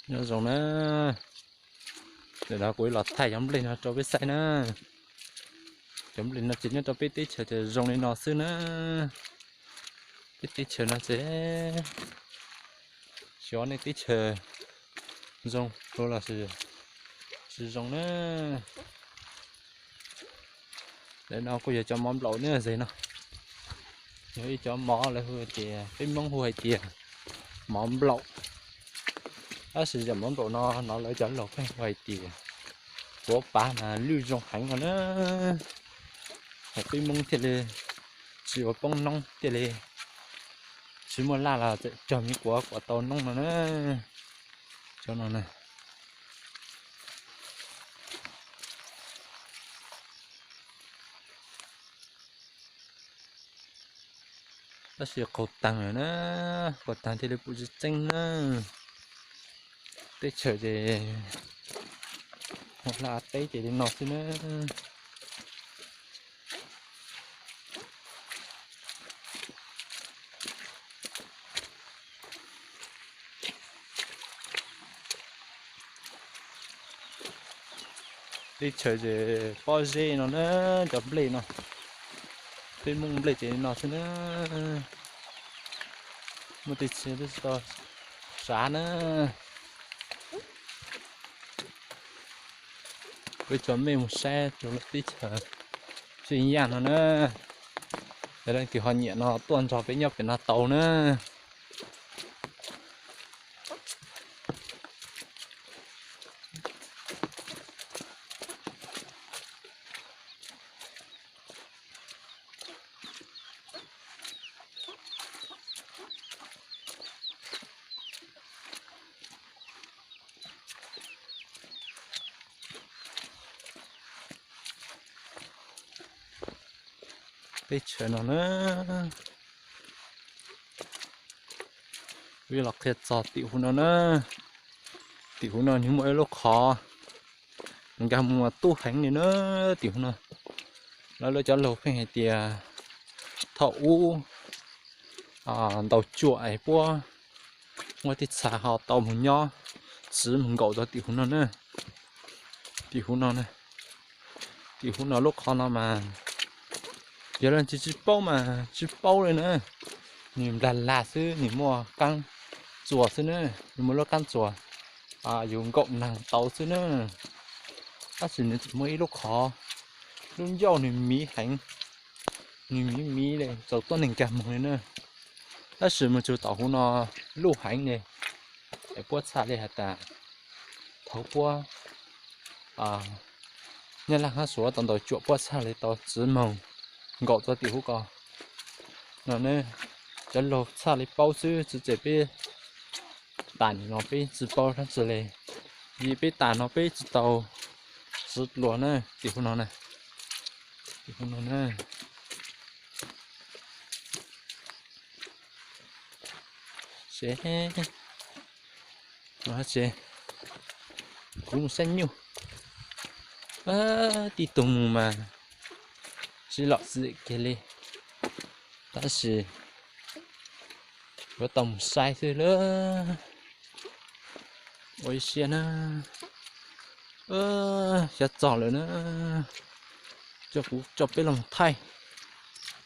Nyob zoo na, ntawm no kuv los thaij cov nplej no rau peb saib na. Cov nplej no ces nyob rau peb teb chaws ces zoo li no xwb na. Peb teb chaws no ces xyov nej teb chaws zoo los tsis zoo na. Ntawm no kuj yog cov mov nplaum ne, zem no. Yog ib cov mov lawv hu tias, peb Hmoob hu hais tias mov nplaum. Tab sis yam mov nplaum no, no lawv cov laus pheej hu hais tias kuav pav mas lwj zoo heev no na. Peb Hmoob thiaj li tsis ua poob noob, thiaj li tsis muaj laj los txawm cog me kuav kom tau noob no na. Cov no na. Tab sis qaug taag lawm na, qaug taag thiaj li pum tsis txeeb na. Teb chaws ces, hla teb ces li no xwb na. Teb chaws ces pob zeb no na, cov nplej no, peb Hmoob nplej ces li no xwb na. Muaj tej txhia twb tsis tau sav na. Peb coj mej mus saib rau lub teb chaws Xwm Yaj no na. Yog leej twg ho nyiam no tuaj nrog peb nyob pem no tau na. Teb chaws no na, kuv yuav los qhia txog tim huv no na. Tim huv no nws muaj ib lub qhov nkag mus tub heev li na. Tim huv no, lawv lawv cov laug pheej hais tias thaum ub ntaus cuam es puab muaj tej txha ho tau mus nyob txwv mus nkaum rau tim huv no na. Tim huv no, tim huv no lub qhov no mas yog leej twg tsis paub mas tsis paub li na. Nws nplag lag xwb, nws muaj qaab txuas xwb na, nws muaj lub qaab txuas yus nkaum neeg tau xwb na. Tab sis nws tseem muaj ib lub qhov, lub ncauj nws miv heev, nws miv miv li txaus tuab neeg nkag mus li na. Tab sis mus txug tom huv no luj heev li, es puab txhaj li has tas thaum puab Nyab Laj hab Suav tau ntaus cuam puab txhaj li tau txwv moog nkaum txug tim huv ko no. Cov laug txhaj li paub xwb, txwv txim peb tas no peb tsis paub dlaab tsi li, vim peb tas no peb tsis tau txwv dlua na. Tim huv no na, tim huv no na. Kuv mus saib nyuj, tij tug mus mas sib lom zem kiag li, tab sis yuav tau mus saib xwb lawm. Ua ib siab na, xyov txog lawm na, coj kuv coj peb los thaij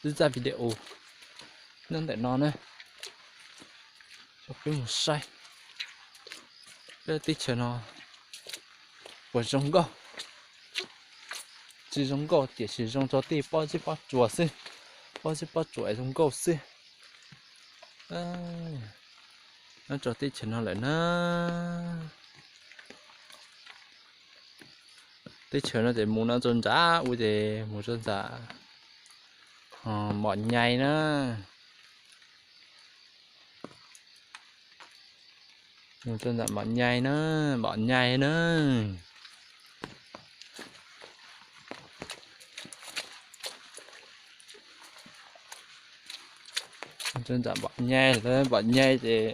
ib zaj video nyob ntawm no na, coj peb mus saib peb teb chaws no puas zoo nkauj. Tsis zoo nkauj tiam sis zoo rau tej pob zeb pob tsuas xwb, pob zeb pob tsuas zoo nkauj xwb. Nyob rau teb chaws no lawm na, teb chaws no ces mus no rau nrad ua ces mus rau ntawm Mom Nyai na. Mus rau ntawm Mom Nyai na, Mom Nyai na. Rau ntawm Mom Nyai, lawv Mom Nyai ces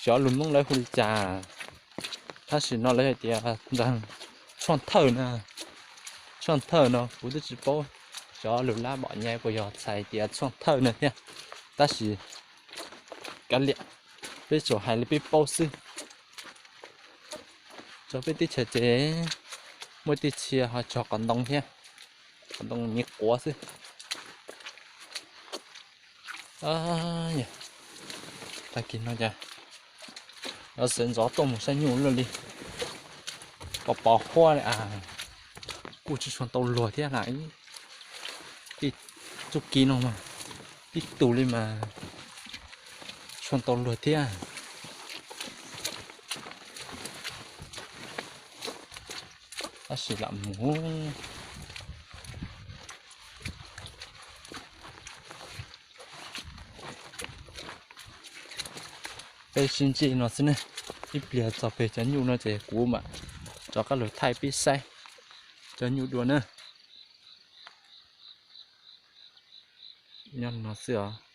xyov lus Hmoob lawv hu li cas, tab sis no lawv hais tias ntawg Tshuaj Thawj na. Tshuaj Thawj no kuv twb tsis paub xyov lus Lab Mom Nyai puas yog txhais tias Tshuaj Thawj na thiab, tab sis kav liam, peb tsuas hais li peb paub xwb. Txog peb teb chaws ces muaj tej txhia ho txog qhov ntoo thiab, qhov ntoo me quav xwb. Tag kis no cas yuav sawv ntxov tuaj mus saib nyuj luaj li. Pos pos huab li, kuj tsis tshua tau luag thiab na. Tej txuj kev no mas tib tus li mas tshua tau luag thiab. Tab sis lam mus. Peb sib ntsib no xwb ne, ib pliag txog pem cov nyuj no ces kuv mam rov qab los thaij peb saib cov nyuj dua na. Nyob no xwb os.